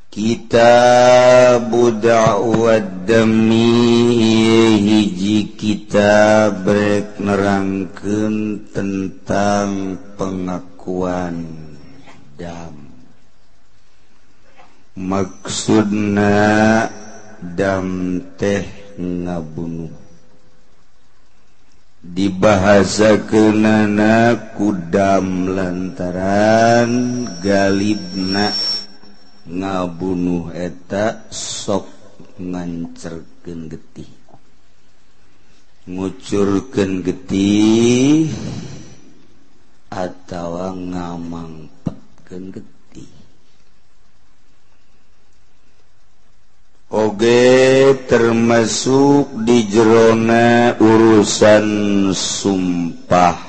Kitab Da'wad Dami hiji kitab rek nerangkeun tentang pengakuan dam. Maksudna dam teh ngabunuh. Dibahasakeunana ku dam lantaran galibna ngabunuh eta sok ngancerkeun getih, ngucurkeun getih atawa ngamangpetkeun getih. Oge termasuk di jerona urusan sumpah.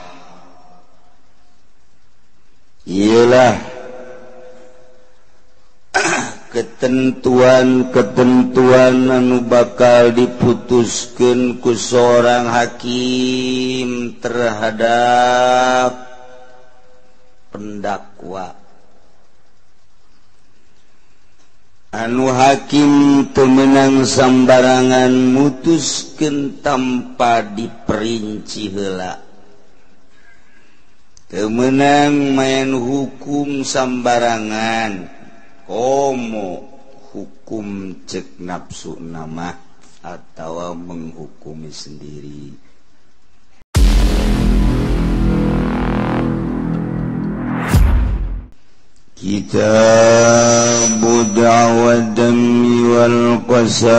Iyalah ketentuan-ketentuan anu bakal diputuskeun ku seorang hakim terhadap pendakwa. Anu hakim teu meunang sambarangan mutuskeun tanpa diperinci heula. Teu meunang main hukum sambarangan. Komo hukum cek nafsu nama atau menghukumi sendiri. Kitab Da'wad Dami wal Qasamat.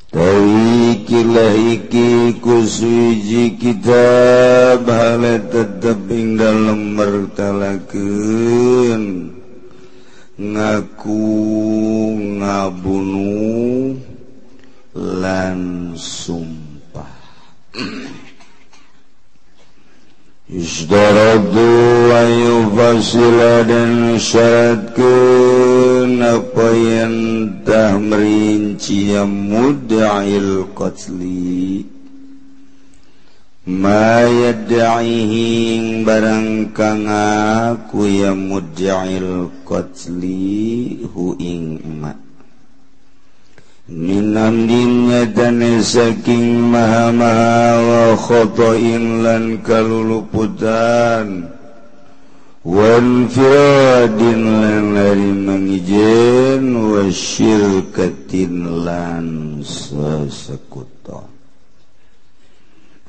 Tawikilah iki kusuiji kitab hale tetep ing dalem mertalakeun ngaku ngabunuh lan sumpah. Isdaradu wa yufasila dan syaratkeun apa yang tah merinci mud'il qatli ma yad'ihi barang kang aku ya mud'il qatli hu ing ma minamdin dan saking maha-maha wa khotoin lan kaluluputan wanfiradin lan lari mengijen wa syirkatin lan sesekutan.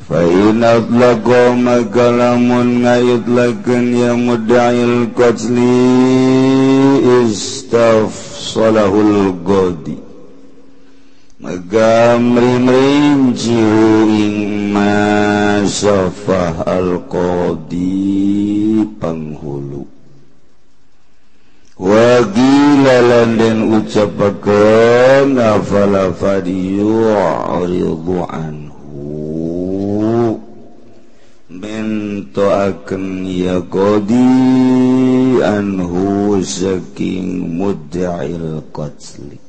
Fa in atlaqa maka lamun ngayutlakeun ya mud'il qatli istafsalahul qadi maka merinci ing masafah al-qadi panghulu. Wagila lan den ucapakeun afala fadiyu'ridu anhu mentoakeun ya qadi anhu saking mud'il qatli.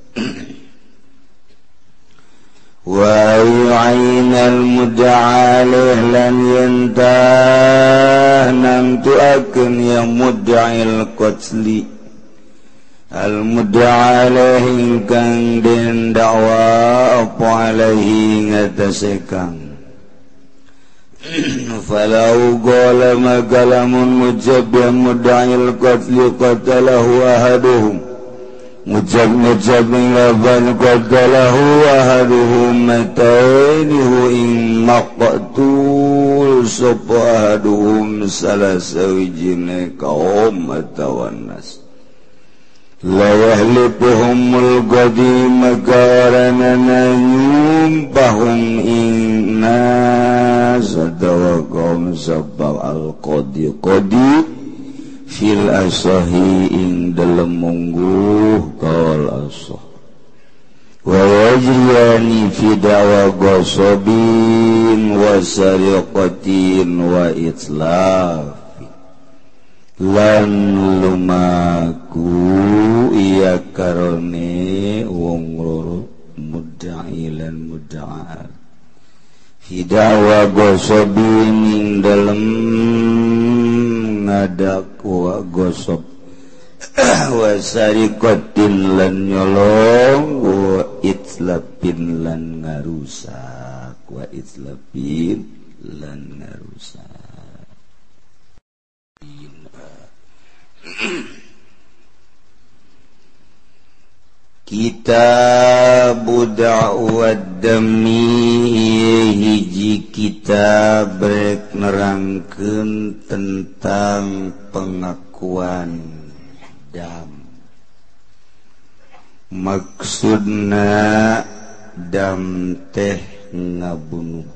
Wa yu'ainal mud'a alaih lan yantah namtuakeun ya mud'il qatli al mud'a alaih ingkang den dakwa apa alaihi ngatasé kang. Falau qala magalamun mujab ya mud'il qatli qatalahu ahaduhum mujab-mujab laban qatalahu ahaduhum matainihu ing maqtul sapa ahaduhum salah sawijine kaum atawa nas la yahlifuhumul qadim karanana nyumpahum ing nas atawa kaum sabab al qadi qadi fil asahi ing dalem mungguh kaul asah. Wa yajriyani fi da'wa ghasabin wa sariqatin wa itlaf lan lumaku iya karone wong loro mudda'i lan mudda'a fi da'wa ghasabin ing dalem ngadakwa wa gosok wa sariqatin lan nyolong wa itlapin lan ngarusak wa itlapin lan ngarusak. Kitab Da'wad Dami hiji kitab rek nerangkeun tentang pengakuan dam. Maksudna dam teh ngabunuh.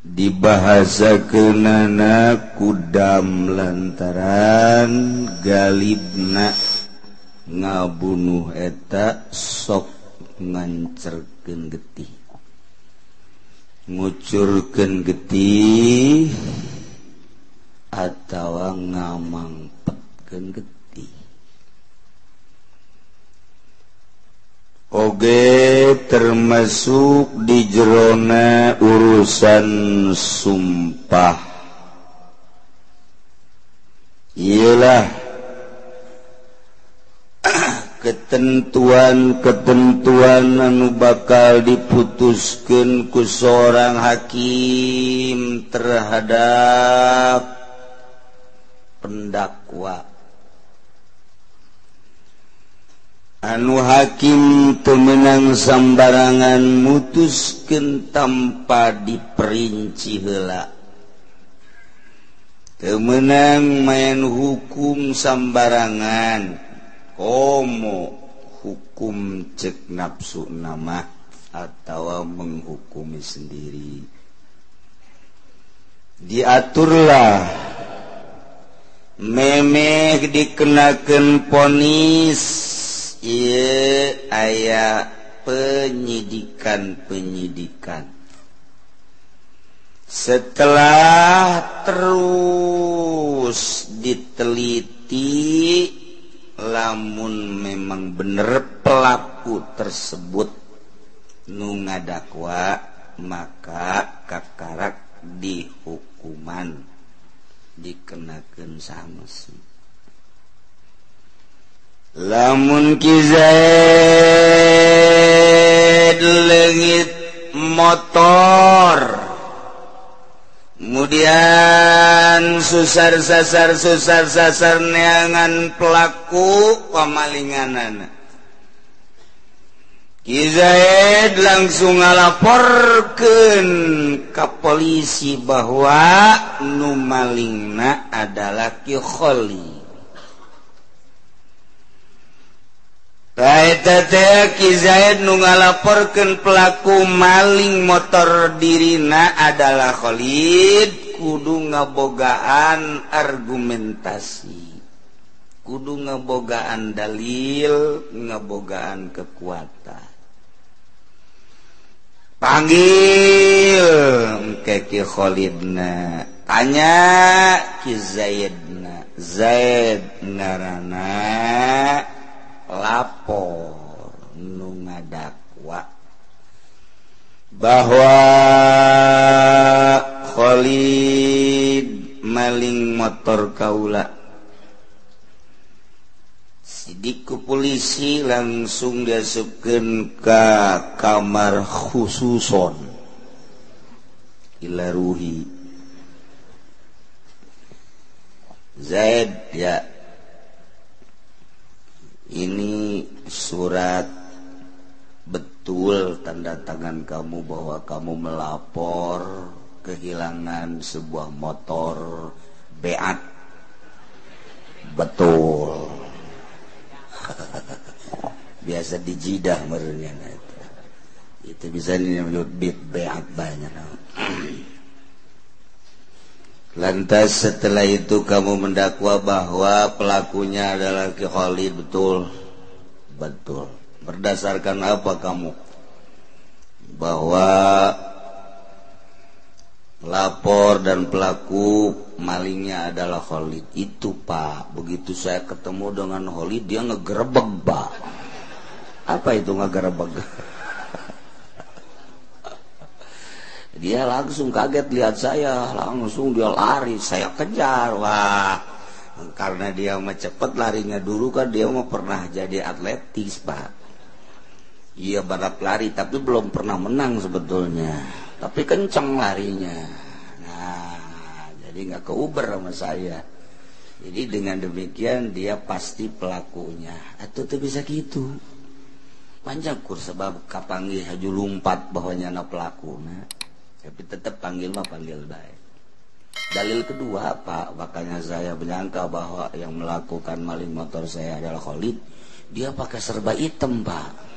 Dibahasakeunana ku dam lantaran galibna ngabunuh eta sok ngancerkeun getih, ngucurkeun getih atawa ngamangpetkeun getih. Oge termasuk di jerona urusan sumpah. Iyalah ketentuan-ketentuan anu bakal diputuskeun ku seorang hakim terhadap pendakwa. Anu hakim teu meunang sambarangan mutuskeun tanpa diperinci heula. Teu meunang main hukum sambarangan. Komo hukum cek nafsu nama atau menghukumi sendiri. Diaturlah memeh dikenakan ponis ieu aya penyidikan-penyidikan. Setelah terus diteliti, lamun memang bener pelaku tersebut nu ngadakwa, maka kakarak dihukuman dikenakeun sanksi. Lamun Ki Zaid leungit motor, kemudian susar sasar neangan pelaku pamalinganana, Ki Zaid langsung ngalaporkeun ka polisi bahwa nu malingna adalah Ki Khalid. Eta teh Ki Zaid nu ngalaporkeun pelaku maling motor dirina adalah Khalid, kudu ngabogaan argumentasi, kudu ngabogaan dalil, ngabogaan kekuatan. Panggil ke Ki Khalidna, tanya Ki Zaidna. Zaid ngaranna lapor nu ngadakwa bahwa Khalid maling motor kaula. Sidik ku polisi langsung diasupkeun ka kamar khususon ila ruhi. Zaid, ya, ini surat betul tanda tangan kamu bahwa kamu melapor kehilangan sebuah motor Beat. Betul. Biasa di jidah merenya itu. Itu bisa disebut bit beat banyak. Lantas setelah itu kamu mendakwa bahwa pelakunya adalah Ki Khalid, betul? Betul. Berdasarkan apa kamu? Bahwa pelapor dan pelaku malingnya adalah Khalid. Itu Pak, begitu saya ketemu dengan Khalid dia ngegerebek Pak. Apa itu ngegerebek? Dia langsung kaget lihat saya, langsung dia lari, saya kejar. Wah, karena dia mah cepet larinya, dulu kan dia mah pernah jadi atletis, Pak. Iya, balap lari tapi belum pernah menang sebetulnya, tapi kenceng larinya. Nah, jadi nggak keuber sama saya. Jadi dengan demikian dia pasti pelakunya. Atau tuh bisa gitu. Panjang kur sebab kapanggih haju lumpat bahwa nyana pelaku. Nah, tapi tetap panggil mah panggil baik. Dalil kedua, Pak, makanya saya menyangka bahwa yang melakukan maling motor saya adalah Khalid. Dia pakai serba hitam, Pak.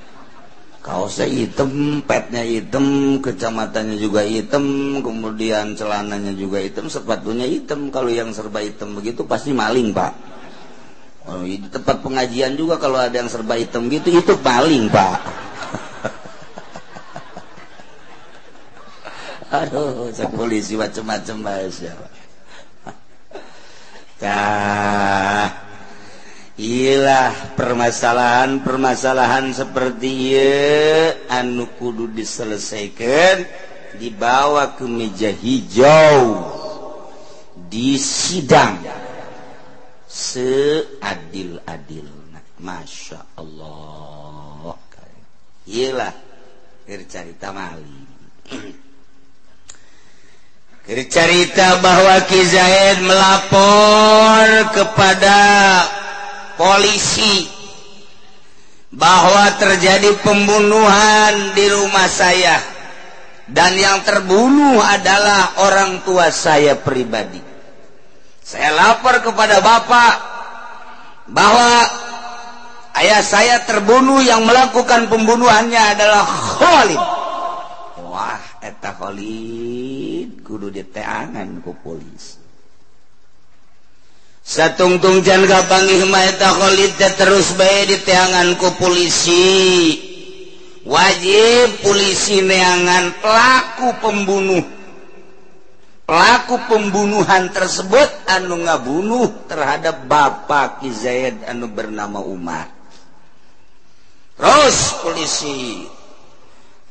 Kaosnya hitam, petnya hitam, kecamatannya juga hitam, kemudian celananya juga hitam, sepatunya hitam. Kalau yang serba hitam begitu pasti maling, Pak. Oh, di tempat pengajian juga kalau ada yang serba hitam gitu, itu maling, Pak. Aduh, cek polisi macam-macam bahasa. Tah, iyalah permasalahan-permasalahan seperti ieu anu kudu diselesaikan, dibawa ke meja hijau, di sidang seadil-adil. Masya Allah. Iyalah cerita maling. Cerita bahwa Ki Zaid melapor kepada polisi bahwa terjadi pembunuhan di rumah saya dan yang terbunuh adalah orang tua saya pribadi. Saya lapor kepada bapak bahwa ayah saya terbunuh, yang melakukan pembunuhannya adalah Khalid. Wah, eta Khalid kudu diteangan ku polisi. Satungtung can kapanggih mah eta Khalid teh terus bae diteangan ku polisi. Wajib polisi neangan pelaku pembunuh. Pelaku pembunuhan tersebut anu ngabunuh terhadap bapak Ki Zaid anu bernama Umar. Terus polisi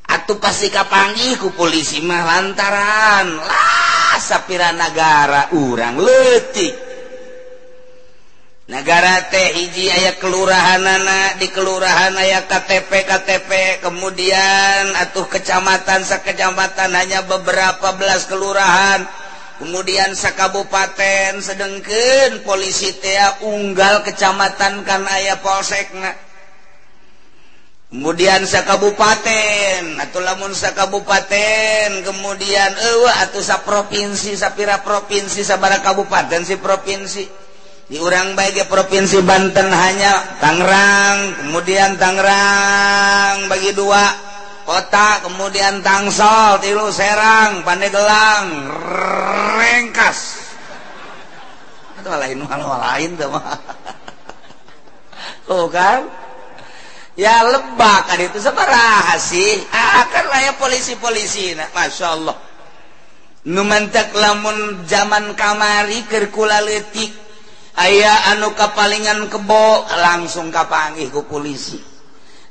atuh pasti kapanggih ku polisi mah lantaran lah sapira nagara urang leutik. Nagara teh hiji aya kelurahanana, di kelurahan aya KTP KTP, kemudian atuh kecamatan sakecamatan hanya beberapa belas kelurahan, kemudian sakabupaten, sedengkeun polisi teh unggal kecamatan kan aya polsekna. Kemudian sakabupaten, atuh lamun sakabupaten, kemudian eueuh atuh saprovinsi, sapira provinsi, sabaraha kabupaten si provinsi. Di urang bae ge provinsi Banten hanya Tangerang, kemudian Tangerang bagi dua kota, kemudian Tangsel, tilu Serang, Pandeglang, Rengkas. Itu lain lain tuh mah. Tuh kan? Ya lebak kan itu sabaraha sih? Akan lah ya polisi-polisi nah, Masya Allah. Nu mantak lamun zaman kamari keur kula leutik aya anu kapalingan kebo langsung kapanggih ku polisi.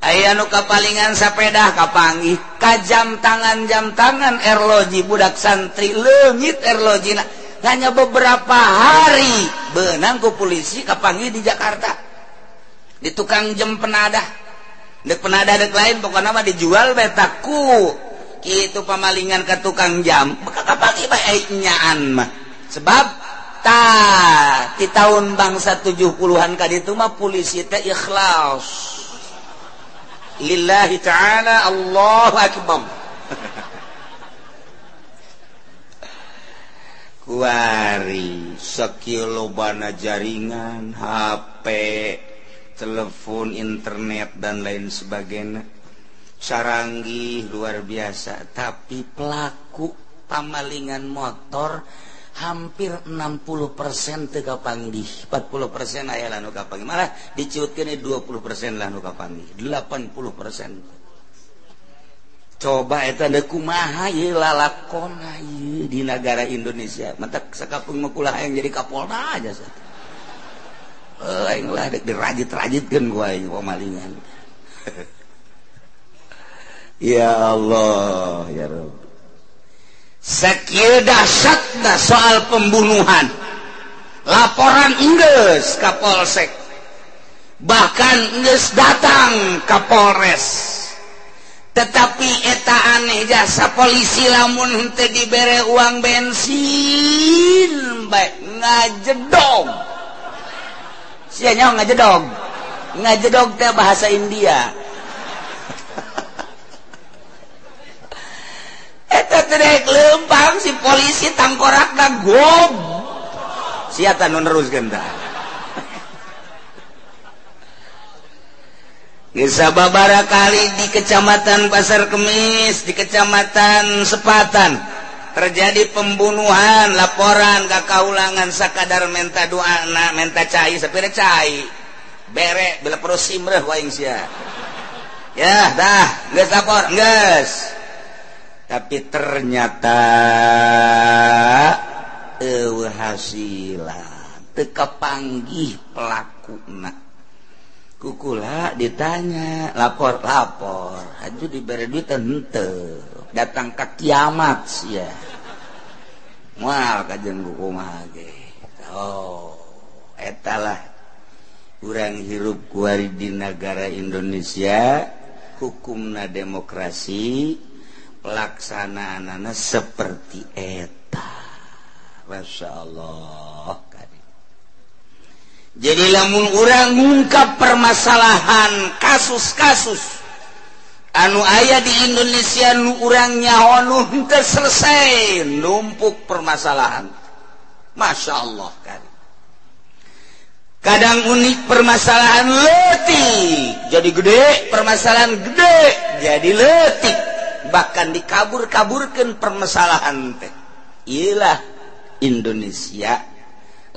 Aya anu kapalingan sepeda kapanggih, ka jam tangan erloji budak santri leungit erlojina. Hanya beberapa hari beunang ku polisi kapanggih di Jakarta. Di tukang jam penadah. Dek penadah dek lain pokokna mah dijual betaku. Kitu pamalingan ka tukang jam, maka kapanggih bae nyaan mah. Sebab ta di tahun bangsa 70-an kali itu mah polisi teh ikhlas lillahi ta'ala. Allahu akbar. Kuari sakieu lobana jaringan HP, telepon, internet dan lain sebagainya, saranggih luar biasa, tapi pelaku pamalingan motor hampir 60% teu kapanggih, 40% aya lah nu kapanggih, malah diciutkeun 20% lah nu kapanggih, 80%. Coba eta deuk kumaha ieu lalakona ieu di negara Indonesia. Mantak sakapeung mah kula hayang jadi Kapolda aja satu. Aing lah dek dirajit-rajitkeun ku aing pamalingan. Ya Allah, ya Rabb. Sakieu dahsyatna soal pembunuhan. Laporan enggeus ka Polsek. Bahkan enggeus datang ka Polres. Tetapi eta aneh jasa polisi lamun henteu dibere uang bensin bae ngajedog. Sia nyaho ngajedog. Ngajedog teh bahasa India. Eta teh rek leumpang si polisi tangkorakna gob. Sia tah nu neruskeun tah. Geus sababaraha kali di Kecamatan Pasar Kemis, di Kecamatan Sepatan terjadi pembunuhan, laporan ka kaulangan sakadar menta doana, menta cai sapira cai. Bere bila perlu simreh waing sia. Ya, dah, geus lapor, geus. Tapi ternyata eueuh hasilan, teu kapanggih pelakuna. Kukula ditanya, lapor, lapor. Aju dibere duit henteu. Datang ka kiamat sia. Moal kajeun kumaha ge. Oh, eta lah urang hirup kuari di negara Indonesia, hukumna demokrasi, pelaksanaanana seperti eta. Masya Allah. Jadi lamun urang ngungkap permasalahan kasus-kasus anu aya di Indonesia nu urang nyaho nu henteu selesai numpuk permasalahan. Masya Allah kan. Kadang unik permasalahan leutik jadi gede, permasalahan gede jadi leutik, bahkan dikabur-kaburkeun permasalahan teh. Iyalah Indonesia.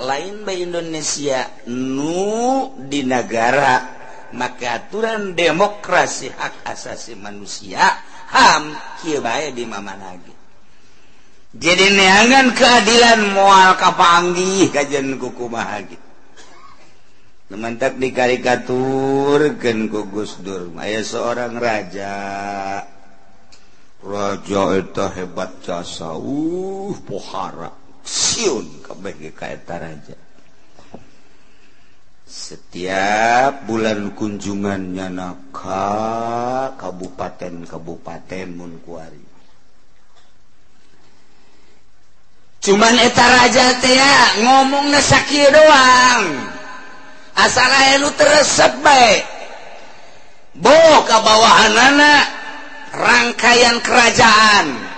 Lain bae Indonesia nu di negara maka aturan demokrasi hak asasi manusia HAM kieu bae di mamana ge. Jadi neangan keadilan moal kapanggih kajian ku kumaha ge. Lumantak dikarikaturkeun ku Gus Dur aya seorang raja. Raja eta hebat jasa, pohara. Siun kabeh ge ka eta raja. Setiap bulan kunjungannya ka kabupaten-kabupaten mun kuari. Cuman eta raja teh ngomongna sakieu doang. Asal aya nu teu resep bae. Boh ka bawahanana rangkaian kerajaan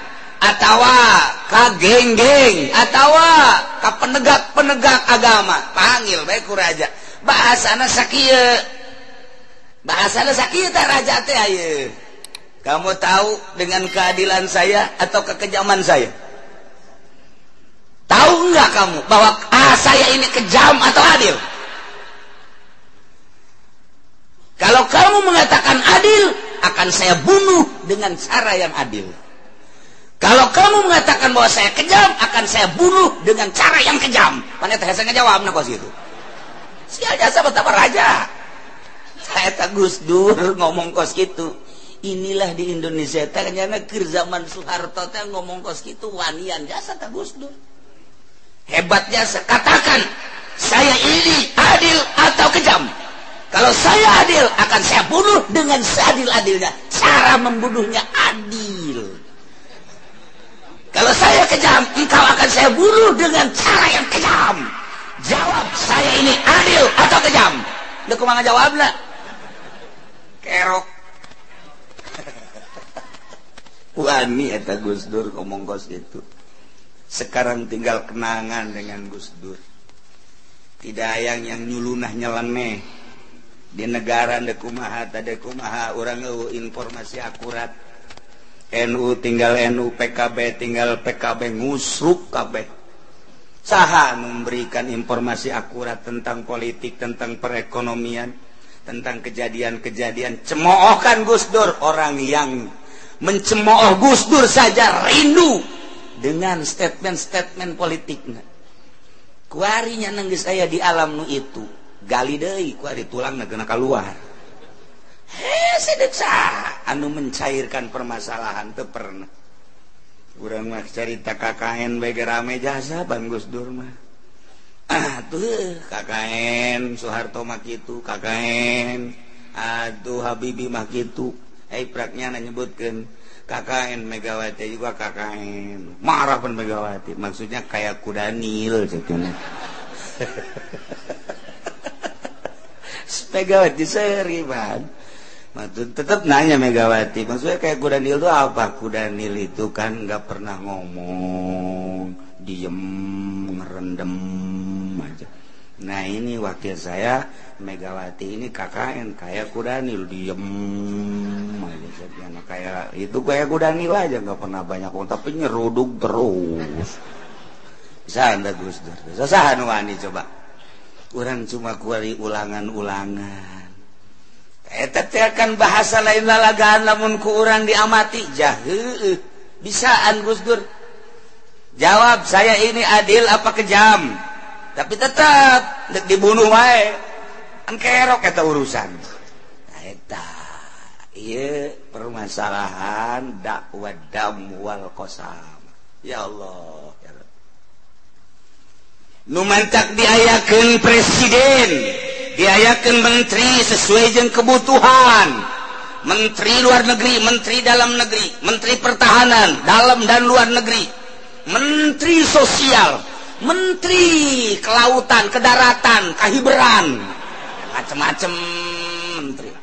atawa ka geng-geng atawa ka penegak-penegak agama, panggil bae ku raja. Bahasana sakieu. Bahasana sakieu teh raja teh ayeuna. Kamu tahu dengan keadilan saya atau kekejaman saya? Tahu enggak kamu bahwa saya ini kejam atau adil? Kalau kamu mengatakan adil, akan saya bunuh dengan cara yang adil. Kalau kamu mengatakan bahwa saya kejam, akan saya bunuh dengan cara yang kejam. Mana teh saya ngejawab kos gitu. Sia jasa betapa raja. Saya tak Gus Dur ngomong kos gitu. Inilah di Indonesia teh nyana keur zaman Soeharto teh ngomong kos gitu wanian jasa tak Gus Dur. Hebat jasa, katakan saya ini adil atau kejam. Kalau saya adil, akan saya bunuh dengan seadil-adilnya. Cara membunuhnya adil. Kalau saya kejam, engkau akan saya bunuh dengan cara yang kejam. Jawab, saya ini adil atau kejam? Udah kumaha jawabna? Kerok. Wani eta Gus Dur ngomong kos itu. Sekarang tinggal kenangan dengan Gus Dur. Tidak ayang yang nyulunah nyeleneh. Di negara deuk kumaha tade kumaha urang eueuh informasi akurat. NU tinggal NU, PKB tinggal PKB, ngusruk kabeh. Saha memberikan informasi akurat tentang politik, tentang perekonomian, tentang kejadian-kejadian. Cemoohkan Gus Dur, orang yang mencemooh Gus Dur saja rindu dengan statement-statement politiknya. Kuarinya nangis saya di alam nu itu, gali deui kuari tulangna kena keluar. Anu mencairkan permasalahan teu pernah. Urang mah carita KKN bae rame jasa ban Gus Dur mah. Tuh KKN Soeharto mah kitu, KKN aduh Habibie mah kitu. Praknya nyebutkeun KKN Megawati juga KKN. Marah pun Megawati, maksudnya kayak kuda nil ceknya. Megawati seri ban. Tetap nanya Megawati, maksudnya kayak kuda nil itu apa? Kuda nil itu kan nggak pernah ngomong, diem, ngerendam aja. Nah ini wakil saya Megawati ini KKN kayak kuda nil, diem aja. Nah, kayak itu kayak kuda nil aja, nggak pernah banyak ngomong, tapi nyeruduk terus. Bisa anda Gus Dur, bisa wani coba. Orang cuma kuari ulangan-ulangan. Eta teh kan bahasa lain lalagaan lamun ku urang diamati jaheueuh. Bisaan Gus Dur. Jawab saya ini adil apa kejam? Tapi tetap dek dibunuh wae. Engkerok eta urusan. Nah eta ieu permasalahan dakwah dam wal qasam. Ya Allah, ya Rabb. Nu mantak diayakeun presiden, diayakeun menteri sesuai jeung kebutuhan. Menteri luar negeri, menteri dalam negeri, menteri pertahanan dalam dan luar negeri, menteri sosial, menteri kelautan, kedaratan, kahiberan, macem-macem menteri.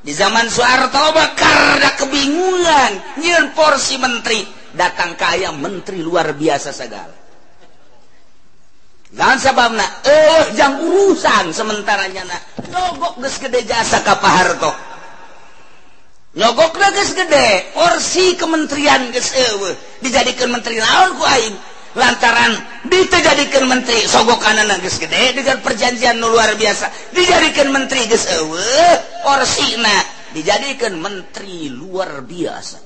Di zaman Soeharto bakar da kebingungan nyieun porsi menteri, datang kaya menteri luar biasa segala. Dan sababna jang urusan sementaranya na nyogok geus gede jasa ka Pak Harto. Nyogokna geus gede, porsi kementerian geus eueuh, dijadikeun menteri naon ku aing? Lantaran ditejadikeun menteri sogokanana geus gede dengan perjanjian nu luar biasa, dijadikeun menteri geus eueuh, porsina dijadikeun menteri luar biasa.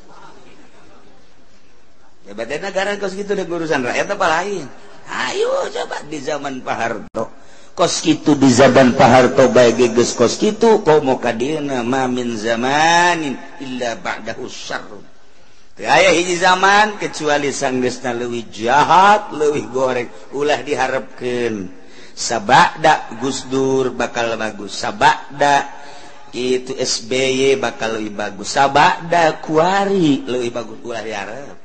Ya berarti negara kos kitu dek urusan rakyat apa lain? Ayo coba di zaman Pak Harto kos kitu, di zaman Pak Harto bae geus kos kitu, komo kadieuna ma min zamanin illa ba'dahu syarrun. Teu aya hiji zaman kecuali sanggeusna leuwih jahat, leuwih goreng, ulah diharepkeun. Sabada Gus Dur bakal bagus, sabada itu SBY bakal leuwih bagus, sabada kuari leuwih bagus, ulah diharep.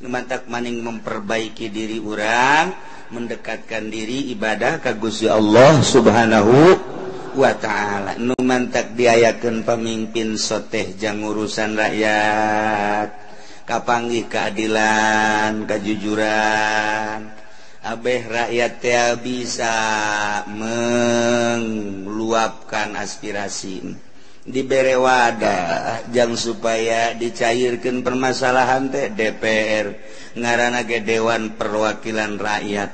Mantak maning memperbaiki diri urang, mendekatkan diri ibadah ka Gusti Allah Subhanahu wa ta'ala. Nu mantak diayakeun pamimpin soteh jang urusan rakyat, kapanggih keadilan, kejujuran. Abeh rakyat teh bisa meluapkan aspirasi, dibere wadah jang supaya dicairkan permasalahan teh DPR ngaranna ge Dewan Perwakilan Rakyat.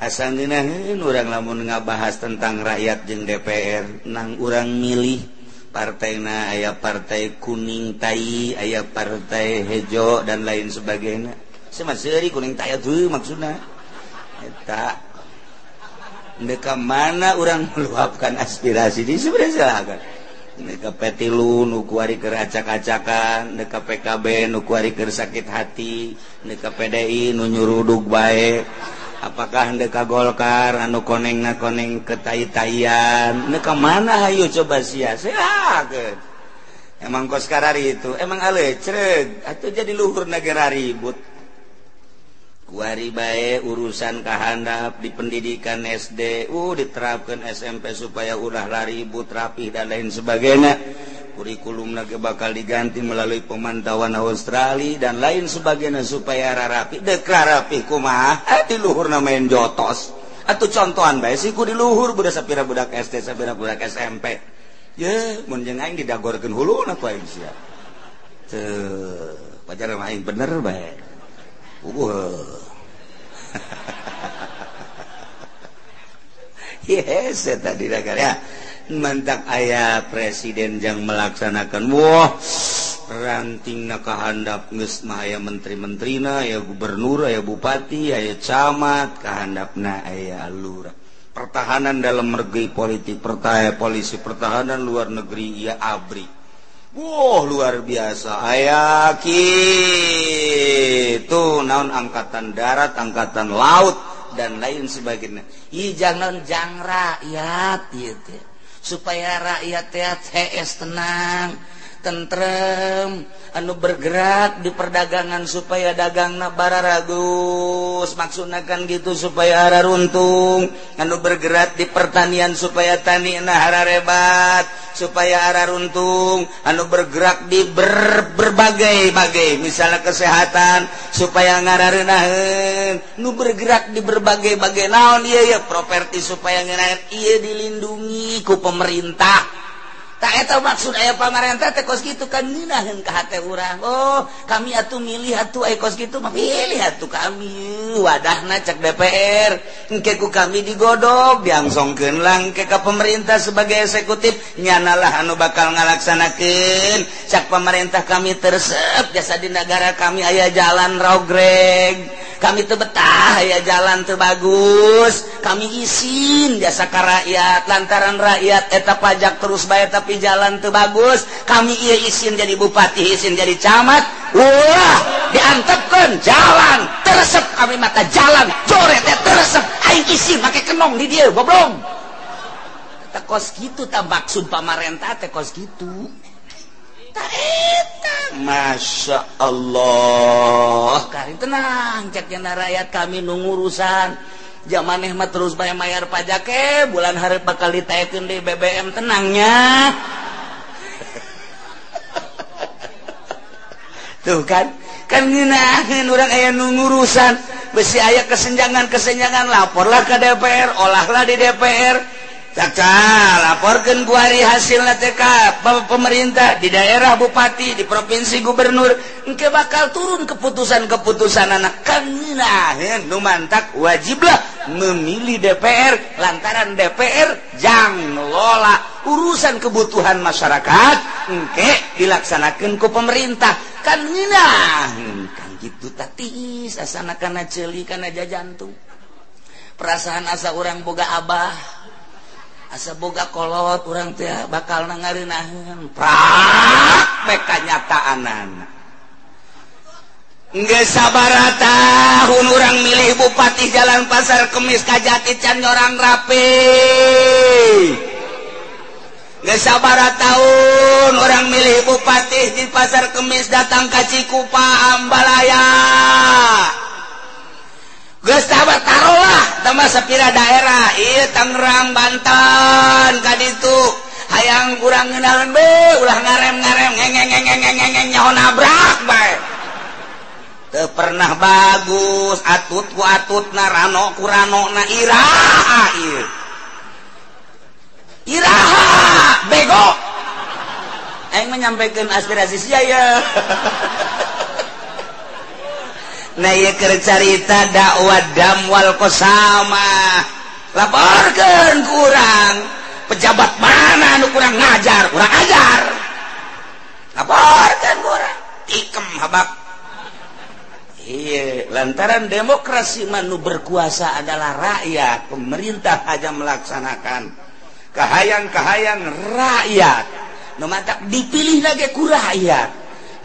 Asa ngeunaheun urang lamun ngabahas tentang rakyat jeung DPR, nang urang milih partaina aya partai kuning tai, aya partai hejo dan lain sebagainya. Sama seuri kuning tai atuh maksudna. Eta ndeka mana urang meluapkan aspirasi di sebenarnya silakan. Neka P3 nu kuari keur acak-acakan, neka PKB nu kuari keur sakit hati, neka PDI nu nyurudug bae. Apakah neka Golkar anu konengna koneng ketai-taian, neka mana hayu coba sia siakeun. Emang kos karari itu, emang alecreg atuh jadi luhur negara ribut. Kuari bae urusan kahandap di pendidikan SD, diterapkan SMP supaya ulah ribut, rapih dan lain sebagainya. Kurikulum lagi bakal diganti melalui pemantauan Australia dan lain sebagainya supaya rapi. Dek rapi kumaha? Di luhur main jotos. Atau contohan bae sih ku di luhur budak sapira budak SD, sapira budak SMP. Ye, mun jeung aing didagorkeun huluna ku aing sia. Teu, pacar mah aing bener bae. Yes, tadi ya. Mantak aya presiden yang melaksanakan wah rantingna kahandap geus mah aya menteri-menterina, aya gubernur, aya bupati, aya camat, kahandapna aya lurah. Pertahanan dalam negeri politik, pertahanan polisi, pertahanan luar negeri ya ABRI. Wah, luar biasa. Aya kitu naon angkatan darat, angkatan laut dan lain sebagainya. Ieu jangan jang rakyat ieu teh. Supaya rakyat teh hees tenang, tentrem, anu bergerak di perdagangan supaya dagangna bararagus, maksudna kan gitu supaya hararuntung, anu bergerak di pertanian supaya tanina hararebat, supaya hararuntung, anu bergerak di berbagai-bagai, misalnya kesehatan supaya ngarareunaheun, nu bergerak di berbagai-bagai naon ieu ya properti supaya ngeunaheun, ieu dilindungi ku pemerintah. Tak eta maksud aya pamarentah teh kos kitu kan ngeunaheun ka hate urang. Oh, kami atuh milih atuh aya kos kitu mah pilih atuh kami. Wadahna cek DPR. Engke ku kami digodog, diangsongkeun lah engke ka pemerintah sebagai eksekutif, nyanalah anu bakal ngalaksanakeun. Cak pemerintah kami teresep jasa di negara kami aya jalan rogreg. Kami teu betah aya jalan teu bagus, kami isin jasa ka rakyat lantaran rakyat eta pajak terus bae tapi jalan teu bagus, kami ieu isin jadi bupati, isin jadi camat, ulah diantepkeun jalan teresep kami mata jalan joret teh teresep aing isin make kenong di dieu goblok. Eta kos kitu tah maksud pamarentah teh kos kitu. Tah eta Masya Allah karing tenang cek jana rakyat kami nu ngurusan jamaneh mah terus bae mayar pajak bulan hareup bakal ditaekeun di BBM tenangnya. Tuh kan kan ngeunaheun urang aya nu ngurusan besi aya kesenjangan-kesenjangan laporlah ke DPR, olahlah di DPR. Cakca laporkeun kuari hasilna teh ka pemerintah di daerah bupati, di provinsi gubernur, engke bakal turun keputusan-keputusan anak kan ngeunaheun nu mantak wajiblah memilih DPR lantaran DPR jang ngelola urusan kebutuhan masyarakat engke dilaksanakeun ku pemerintah kan ngeunaheun kan kitu tatis asana kana ceuli kana jajantung perasaan asa urang boga abah asa boga kolot urang teh bakal ngareunahkeun prak bae kanyataanana geus sabaraha tahun urang milih bupati jalan Pasar Kemis ka Jati can nyorang rapi, geus sabaraha tahun urang milih bupati di Pasar Kemis datang ka Cikupa Ambalaya. Geus sabar taruhlah tambah sapira daerah ieu Tangerang Banten ka ditu hayang kurang ngeunaheun be ulah ngarem-ngarem ngeng nyaho nabrak bae teu pernah bagus atut ku atutna rano ku ranona iraha ieu iraha bego aing menyampaikan aspirasi sia ya. Nah ieu keur carita dakwah dam wal qasama laporkeun kurang pejabat mana anu kurang ngajar kurang ajar laporkeun kurang tikem habak. Iya lantaran demokrasi manu berkuasa adalah rakyat, pemerintah aja melaksanakan kahayang-kahayang rakyat nu mantak dipilih lagi ku rakyat,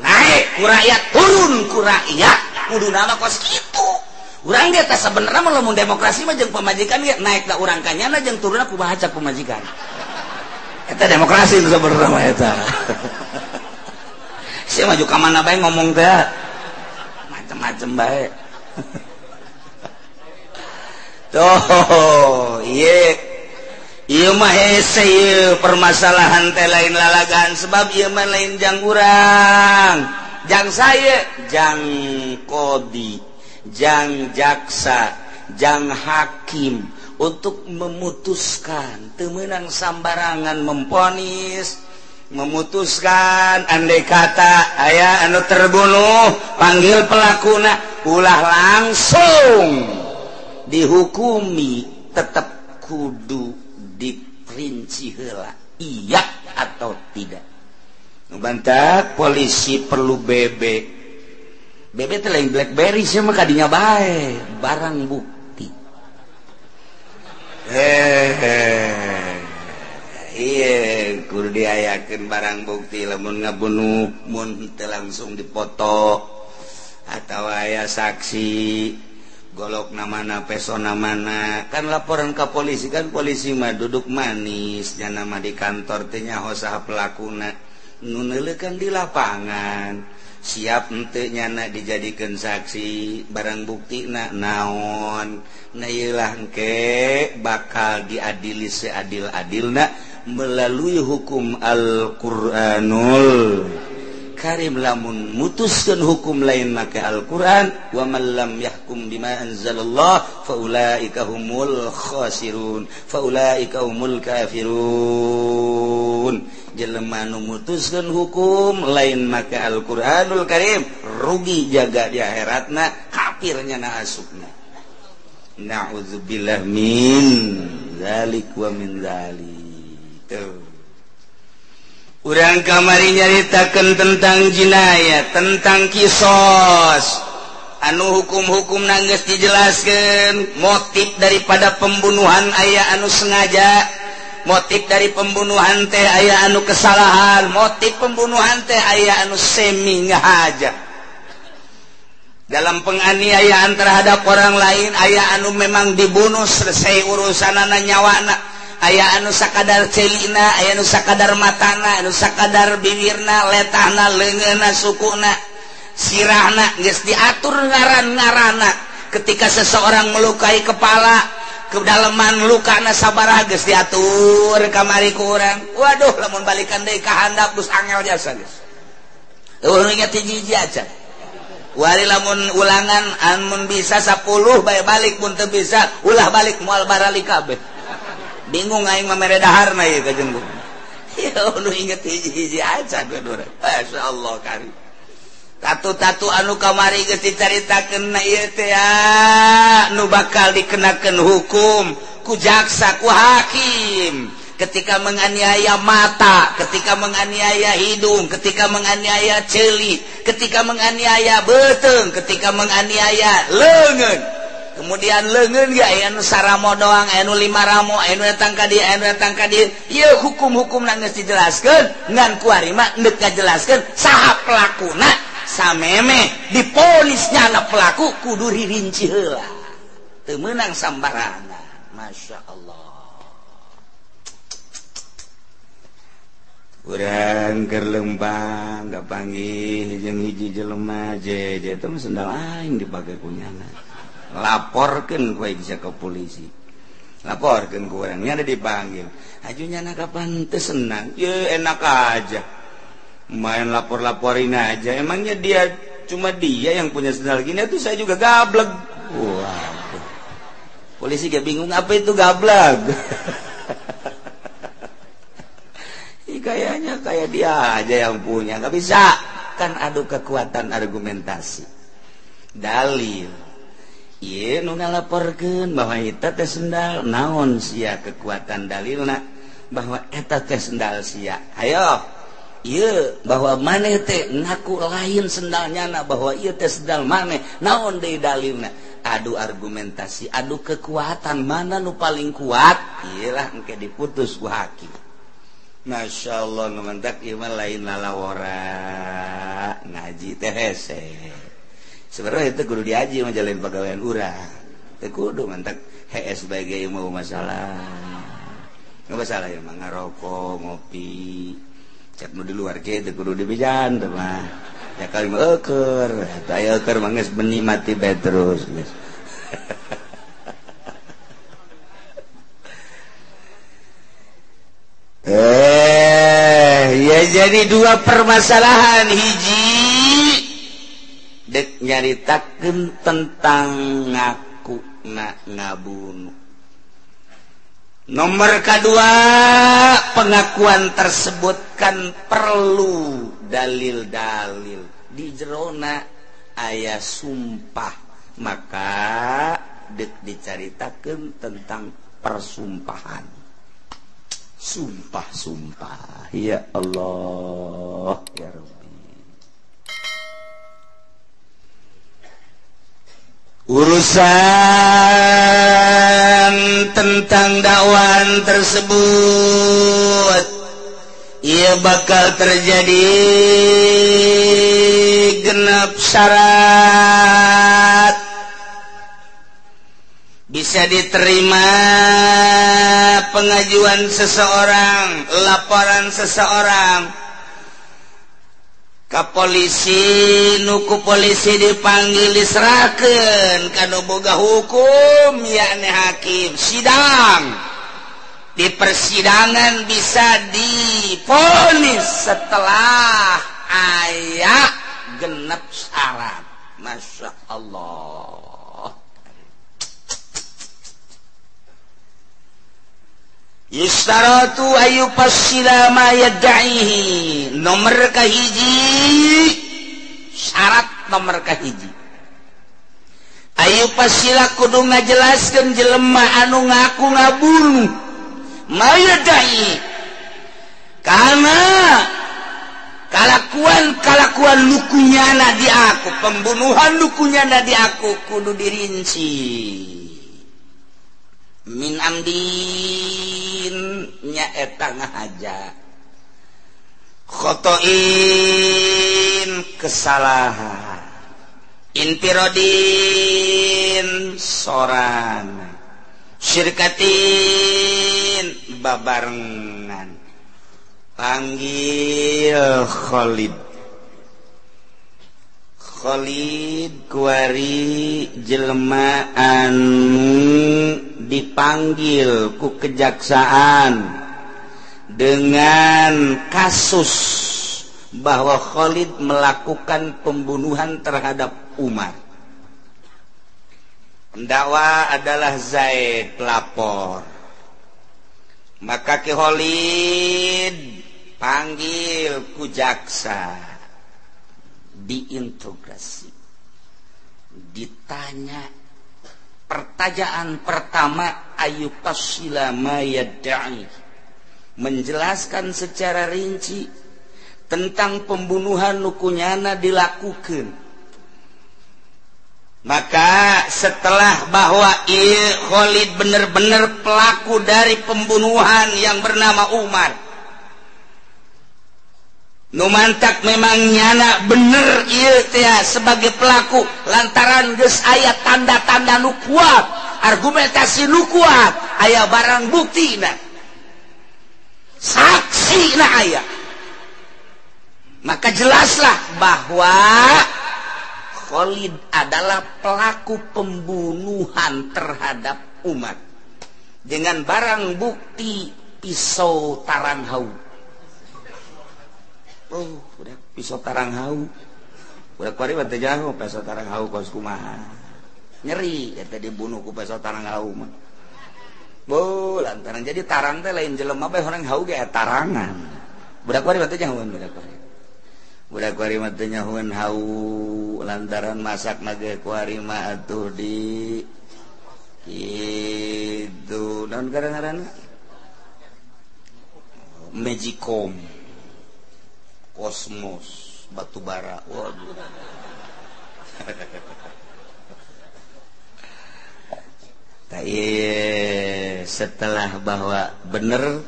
naik ku rakyat, turun ku rakyat. Kudu nama kos kitu. Urang ge teh sabenerna mah lamun demokrasi mah jeung pamajikan ge naik da urang kanyana jeung turunna kumaha cak pamajikan. Eta demokrasi nu sabenerna mah eta. Sia maju ka mana bae ngomong teh macem-macem bae. Tuh, ieu ieu mah hese ieu permasalahan teh lain lalagan sebab ieu mah lain jang urang. Jang saya, jang kodi, jang jaksa, jang hakim untuk memutuskan, teu meunang sambarangan memponis, memutuskan andai kata aya anu terbunuh, panggil pelakuna, ulah langsung dihukumi, tetap kudu diperinci heula, iya atau tidak. Bantak polisi perlu BB. BB teh lain BlackBerry sih mah kadinya bae, barang bukti. Iya, kudu diayakeun barang bukti lamun ngabunuh mun teu langsung dipoto atawa aya saksi golok namana pesona mana kan laporan ke polisi kan polisi mah duduk manis jana mah di kantor teh nyaho saha pelakuna nu neuleukeun di lapangan siap henteu nyana dijadikeun saksi barang buktina naon na ieu lah engke bakal diadili seadil-adilna melalui hukum Al-Qur'anul Karim. Lamun mutuskeun hukum lain make Al-Qur'an wa man lam yahkum bima anzalallah faulaika humul khasirun faulaika humul kafirun. Jelema nu mutuskeun hukum lain make Al-Qur'anul Karim rugi jaga di akhiratna kafirnya na asupna. Na'udzubillah min zalik wa min zalik. Tuh. Urang kamari nyaritakeun tentang jinayat, tentang kisos. Anu hukum-hukum geus dijelaskeun, motif daripada pembunuhan aya anu sengaja, motif dari pembunuhan teh aya anu kesalahan, motif pembunuhan teh aya anu semi ngahaja. Dalam penganiayaan terhadap orang lain aya anu memang dibunuh selesai urusanana nyawana. Aya anu sakadar celina, aya anu sakadar matana, anu sakadar bibirna, letahna, leungeunna, sukuna, sirahna, geus diatur ngaran-ngaranna. Ketika seseorang melukai kepala, kedalaman lukana sabaraha geus diatur kamari ku urang. Waduh, lamun balikan deui ka handap geus angel jasa geus. Eueuh inget hiji-hiji aja. Wari lamun ulangan amun bisa 10 bae balik, mun teu bisa ulah balik moal barali kabeh. Bingung aing mah mere daharna ieu ka jeung. Ya nu inget hiji-hiji aja dua. Masyaallah kari. Tatu-tatu anu kamari geus dicaritakeun na ieu teh nu bakal dikenakeun hukum ku jaksa ku hakim. Ketika menganiaya mata, ketika menganiaya hidung, ketika menganiaya ceuli, ketika menganiaya beuteung, ketika menganiaya leungeun. Kemudian leungeun ge aya nu saramo doang, aya nu lima ramo, aya nu datang ka dieu, aya nu datang ka dieu. Ieu hukum-hukumna geus dijelaskeun, ngan kuari mah deuk ngajelaskeun saha pelakuna sameme diponis nyana pelaku kudu ririnci heula. Teu meunang sambarangan. Masya Allah. Urang keur lempang kapanggih jeung hiji jelema je je teh sendal aing dipake ku nyana. Laporkan gue bisa ke polisi, laporkan ke orangnya ada dipanggil. Ajunya nak kapan senang, ya enak aja, main lapor-laporin aja. Emangnya dia cuma dia yang punya sendal gini? Itu saya juga gablek. Wah, polisi gak bingung apa itu gablek. Kayaknya kayak dia aja yang punya, nggak bisa. Kan adu kekuatan argumentasi, dalil. Ieu nu ngalaporkeun bahwa eta teh sendal naon sia kekuatan dalilna bahwa eta teh sendal sia. Ayo ieu bahwa maneh teh ngaku lain sendalnya na bahwa ieu teh sendal maneh naon deui dalilna. Adu argumentasi, adu kekuatan mana nu paling kuat ieu lah engke diputus ku hakim. Masya Allah nu mentak ieu mah lain lalawora ngaji teh hese. Sebenarnya itu kudu diaji mah jalan pegawaian urang. Teu kudu mantak hees sebagai mau masalah. Enggak masalah ya mah ngarokok, ngopi. Cek nu di luar ge teu kudu dibejan teh mah. Ya kali mah eueur, eta aya eueur mah geus menikmati bae terus geus. Ya jadi dua permasalahan hiji dek nyaritakeun tentang ngaku na ngabunuh. Nomor kedua, pengakuan tersebut kan perlu dalil-dalil. Di jerona aya sumpah, maka dek dicaritakeun tentang persumpahan. Sumpah-sumpah. Ya Allah, ya Rabbi. Urusan tentang dakwaan tersebut Ia bakal terjadi genap syarat bisa diterima pengajuan seseorang, laporan seseorang ke polisi, nuku polisi dipanggil diserahkan kanu boga hukum yakni hakim sidang. Di persidangan bisa divonis setelah aya genep syarat. Masya Allah. Yustaratu ayu fasila ma yad'ihi. Nomor kahiji, syarat nomor kahiji. Ayu fasila kudu ngajelaskeun jelema anu ngaku ngabunuh. Mayadai karena kalakuan lukunyana di aku, pembunuhan lukunyana di aku kudu dirinci. Min amdin nyaeta ngahaja, khotoin kesalahan, infirodin sorangan, syirkatin babarengan. Panggil Khalid. Khalid kuari jelema anu dipanggil ku kejaksaan dengan kasus bahwa Khalid melakukan pembunuhan terhadap Umar. Pendakwa adalah Zaid, pelapor. Maka Ki Khalid panggil ku jaksa, diinterogasi, ditanya. Pertanyaan pertama, ayu fasila ma yad'i, menjelaskan secara rinci tentang pembunuhan nukunyana dilakukan. Maka setelah bahwa Khalid benar-benar pelaku dari pembunuhan yang bernama Umar, numantak memang nyana bener ieu teh sebagai pelaku lantaran geus aya tanda-tanda nu kuat, argumentasi nu kuat, aya barang buktina, saksina aya. Maka jelaslah bahwa Khalid adalah pelaku pembunuhan terhadap umat dengan barang bukti pisau tarang hau. Oh, udah pisau tarang hau. Udah kuari mah teu jago pisau tarang hau kos kumaha. Nyeri eta dibunuh ku pisau tarang hau mah. Bo, lantaran jadi tarang teh lain jelema bae orang hau ge tarangan. Budak kuari mah teu jagoan budak kuari. Budak kuari mah teu nyahoan hau lantaran masak mah ge kuari mah atuh di kitu naon ngaranna? Magicom, Kosmos, batu bara. Waduh. Setelah bahwa bener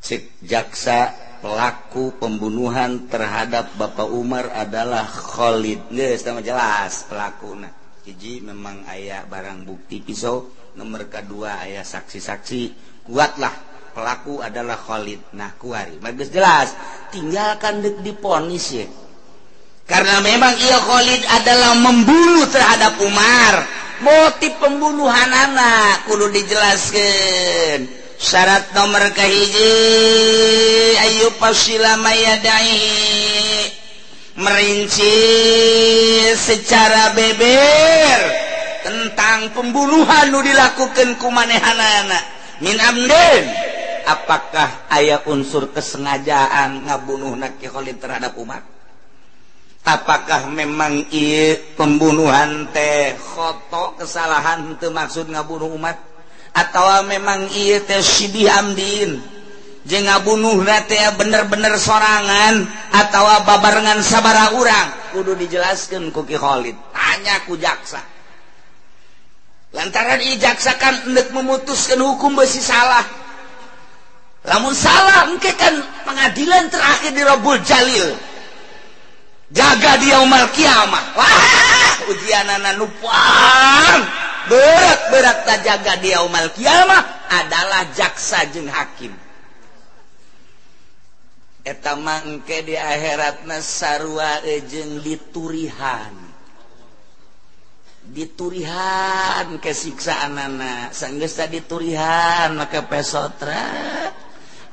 cek jaksa pelaku pembunuhan terhadap Bapak Umar adalah Khalid. Geus tah jelas pelakuna. Hiji memang aya barang bukti pisau, nomor kedua aya saksi-saksi, kuatlah pelaku adalah Khalid. Nah kuari mah geus jelas, tinggalkan deuk diponis ya. Karena memang ieu Khalid adalah membunuh terhadap Umar. Motif pembunuhan anak kudu dijelaskeun. Syarat nomor kahiji ayu fasila mayadai, merinci secara beber tentang pembunuhan nu dilakukan ku manehanana. Min amdin, apakah aya unsur kesengajaan ngabunuhna Ki Khalid terhadap umat? Apakah memang ieu pembunuhan teh khoto kesalahan teu maksud ngabunuh umat, atau memang ieu teh sibih amdin jeung ngabunuhna teh bener-bener sorangan atau babarengan sabaraha urang? Kudu dijelaskeun ku Ki Khalid, tanya ku jaksa. Lantaran ieu jaksa kan endek memutuskan hukum beusi salah. Lamun salah engke kan pengadilan terakhir di Rabbul Jalil. Jaga di yaumul kiamah. Wah, ujianana nu paling berat-berat tak jaga di yaumul kiamah adalah jaksa jeung hakim. Eta mah engke di akhiratna sarua jeung diturihan. Diturihan kesiksaanana, sanggeus diturihan maka pesotra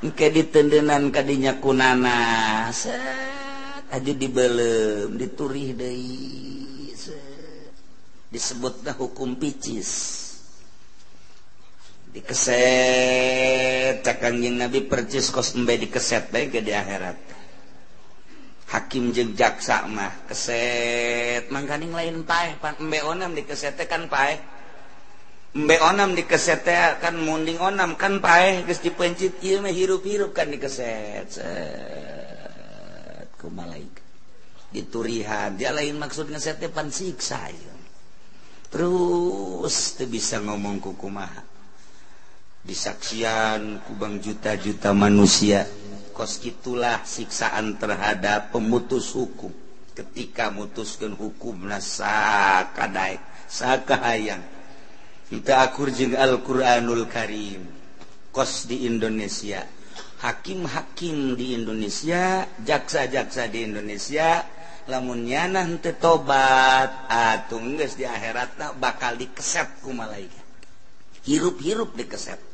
engke ditendenan kadinya kunana, set aja dibelem, diturih deui, disebutna hukum picis. Dikeset cak Kangjeng Nabi percis kos embe dikeset bae ke di akhirat. Hakim jeung jaksa mah keset, mangkaning lain paeh pan embe onam dikeset teh kan paeh. Embe onam dikeset teh kan munding onam kan paeh geus dipencit ieu mah hirup-hirup kan dikeset. Set ku malaikat. Diturihan, dia lain maksud ngeset teh pan siksa ieu. Terus teu bisa ngomong ku kumaha. Disaksian ku bang juta-juta manusia. Kos gitulah siksaan terhadap pemutus hukum ketika mutuskeun hukumna sakadaek sakahayang teu akur jeung Al-Qur'anul Karim. Kos di Indonesia, hakim-hakim di Indonesia, jaksa-jaksa di Indonesia, lamun nyana henteu tobat atuh geus di akhiratna bakal dikeset ku malaikat. Hirup-hirup dikeset.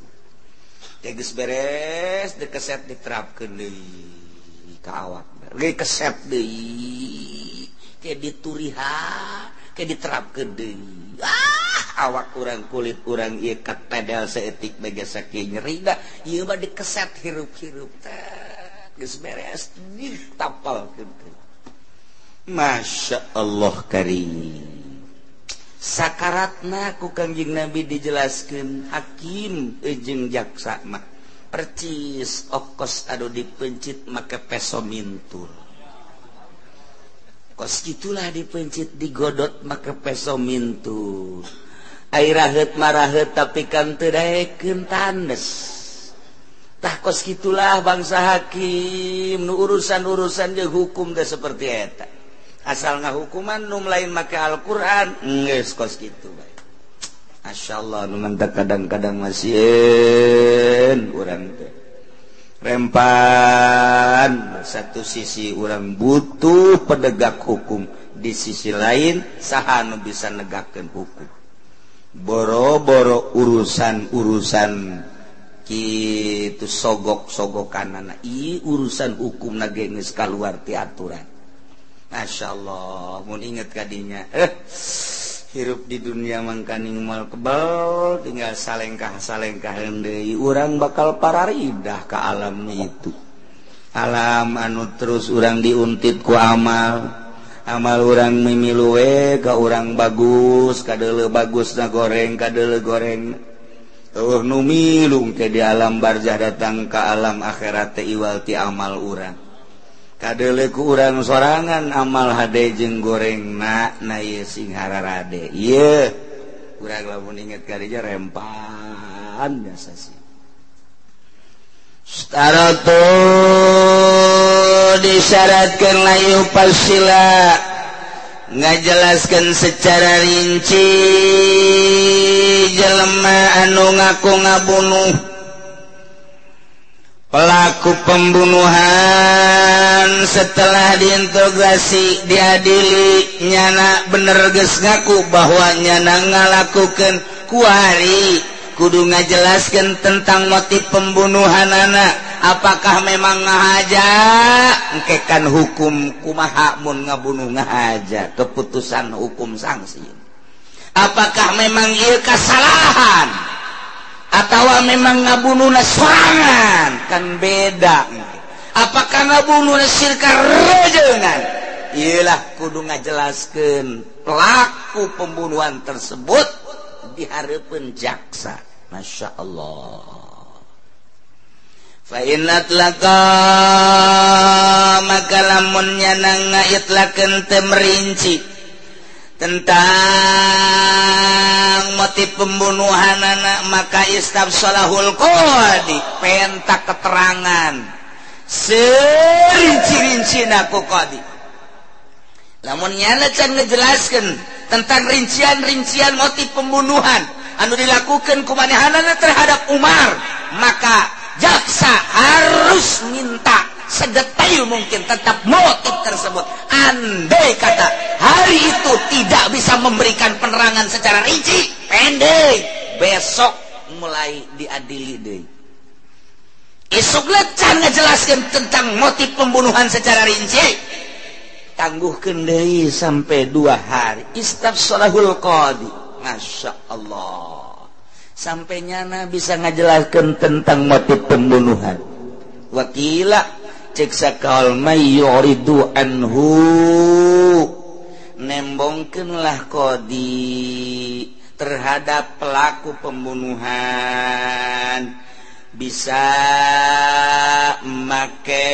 Geus beres dikeset diterapkeun deui ka awak. Dikeset deui, ke diturihan, ke diterapkeun deui. Ah, awak urang kulit urang ieu katedel saeutik bae sakieu nyeri da, ieu mah dikeset hirup-hirup teh. Geus beres ditapalkeun deui. Masya Allah karim. Sakaratna ku Kangjeng Nabi dijelaskeun hakim jeung jaksa mah percis okos anu dipencit make peso mintul. Kos gitulah dipencit digodot make peso mintul. Ai raheut maraheut tapi kan teu daekeun tandes. Tah kos gitulah bangsa hakim nu urusan-urusan jeung hukum teh seperti eta. Asal ngahukuman nu lain make Al-Qur'an geus kos kitu bae. Masyaallah nu mantak kadang-kadang masieun urang teh. Rempan satu sisi urang butuh penegak hukum, di sisi lain saha nu bisa negakkeun hukum. Boro-boro urusan-urusan kitu sogok-sogokanana, ieu urusan hukumna ge geus kaluar ti aturan. Masya Allah, mun inget kadinya, hirup di dunia mangkaning moal kebal, tinggal salengkah-salengkah deui, urang bakal pararidah ka alam itu. Alam anu terus urang diuntit ku amal, amal urang mimilu we ka urang bagus, kadeuleu bagusna goreng, kadeuleu goreng. Eueuh nu milu ke di alam barzah datang ka alam akhirat teh iwal ti amal urang. Kadeuleu ku urang sorangan amal hade jeung gorengna na ieu sing hararade. Ieu urang lamun inget ka dieu rempan biasa sih. Staratu disyaratkeun layu pasila ngajelaskeun secara rinci jelema anu ngaku ngabunuh pelaku pembunuhan setelah diinterogasi diadili nyana bener geus ngaku bahwa nyana ngalakukeun kuari kudu ngajelaskeun tentang motif pembunuhanana, apakah memang ngahaja engke kan hukum kumaha mun ngabunuh ngahaja keputusan hukum sanksi, apakah memang ieu kesalahan atau memang ngabunuhna sorangan kan beda, apakah ngabunuhna sirka rejengan. Iyalah kudu ngajelaskeun pelaku pembunuhan tersebut di hareupeun jaksa. Masya Allah. Fa inat laka maka lamun nyana ngaitlakeun teu merinci tentang motif pembunuhan anak maka istabsalahul qadi penta keterangan serinci-rinci ku qadi. Lamun nyana can ngejelaskeun tentang rincian-rincian motif pembunuhan anu dilakukan ku manehanana terhadap Umar, maka jaksa harus minta sedetail mungkin tentang motif tersebut. Andai kata hari itu tidak bisa memberikan penerangan secara rinci, pendek, besok mulai diadili deui. Isuk can ngejelaskan tentang motif pembunuhan secara rinci, tangguhkeun deui sampai 2 hari. Istabsalahul qadi. Masya Allah, sampai nyana bisa ngajelaskan tentang motif pembunuhan. Wakila cek sakal may yuridu anhu, nembongkeunlah qadi terhadap pelaku pembunuhan, bisa make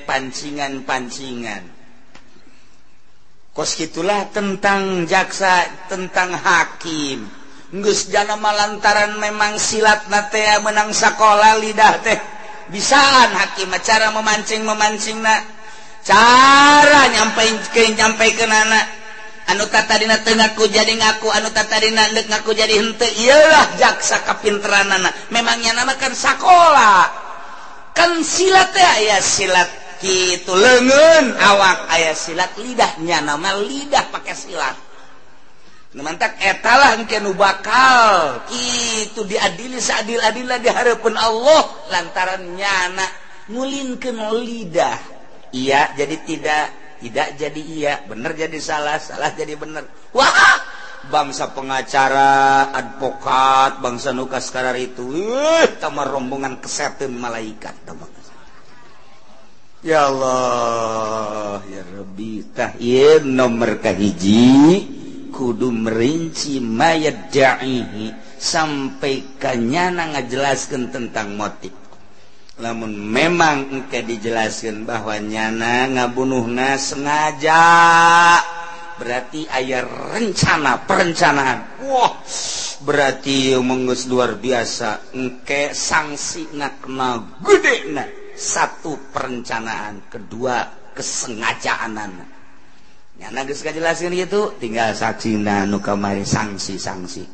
pancingan-pancingan. Kos gitulah tentang jaksa, tentang hakim. Geus jana malantaran memang silat na teh menang sakola lidah teh bisaan hakim cara memancing-memancingna, cara nyampeikeun anak anu tatadina teu ngaku jadi ngaku, anu tatadina deuk ngaku jadi henteu. Ieulah jaksa kapinteranana. Memangnya nama kan sakola, kan silat teh aya silat kitu leungeun awak, aya silat lidahnya, nama lidah pakai silat. Mantak etalah engke nu bakal kitu diadili seadil-adilna di hareupeun Allah lantaran nyana ngulinkeun lidah. Iya jadi tidak, tidak jadi iya, bener jadi salah, salah jadi bener. Wah, bangsa pengacara, advokat, bangsa nu kaskarar itu, tamar rombongan kesetan malaikat. Ya Allah, ya Rabbi, tah ieu nomor kahiji kudu merinci mayat da'ihi sampai kanyana ngajelaskeun tentang motif. Lamun memang engke dijelaskeun bahwa nyana ngabunuhna sengaja, berarti aya rencana perencanaan. Wah, berarti menggeus luar biasa engke sangsina kena gedena. Satu perencanaan, kedua kesengajaan. Nyana geus kajelaskeun kitu, tinggal saksina nu kamari sanksi-sanksi.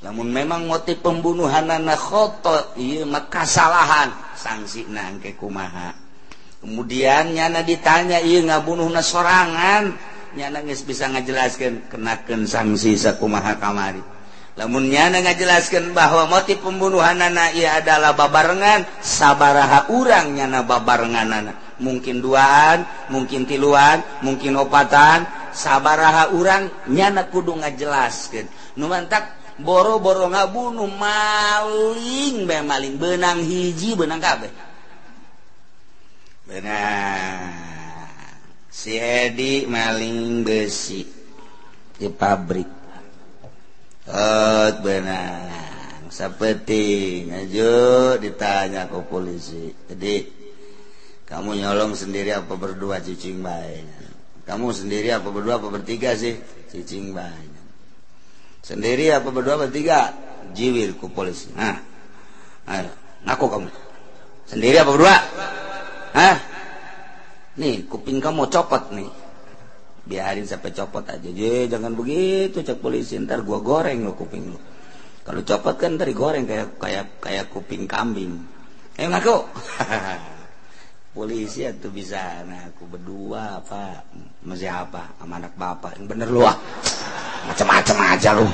Lamun memang motif pembunuhanana khoto, ieu mah kasalahan, sangsina engke kumaha. Kemudian nyana ditanya ieu ngabunuhna sorangan, nyana geus bisa ngajelaskeun kenakeun sanksi sakumaha kamari. Lamun nyana ngajelaskeun bahwa motif pembunuhanana ieu adalah babarengan, sabaraha urang nyana babarenganana. Mungkin duaan, mungkin tiluan, mungkin opatan, sabaraha urang nyana kudu ngajelaskeun. Nu mantak boro-boro ngabunuh maling bae maling, beunang hiji beunang kabeh. Beunang si Edi maling besi di pabrik. Benang seperti ngaju ditanya ke polisi, jadi kamu nyolong sendiri apa berdua? Cicing bae. Kamu sendiri apa berdua apa bertiga sih? Cicing bae. Sendiri apa berdua bertiga? Jiwir ku polisi. Nah, ayo ngaku kamu. Sendiri apa berdua? Hah? Nih kuping kamu copot nih. Biarin sampai copot aja. Je, jangan begitu cek polisi, ntar gua goreng lo kuping lo. Kalau copot kan ntar digoreng kayak kayak kayak kuping kambing. Ngaku. Polisi itu bisa, nah aku berdua apa masih apa sama anak bapak. Yang bener lu ah. Macam-macam aja lu.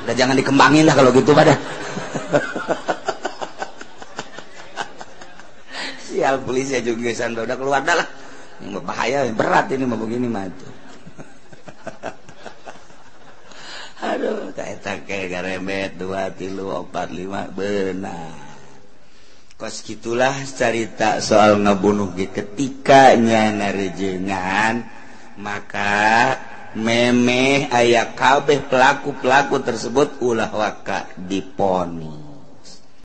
Udah jangan dikembangin lah kalau gitu pada. Sial polisi juga udah keluar dah lah. Yang bahaya berat ini mau begini mah tuh. Aduh, tak kayak garemet 2, 3, 4, 5 benar. Kos gitulah cerita soal ngebunuh ketika nyana rejengan, maka memeh aya kabeh pelaku-pelaku tersebut ulah waka diponi.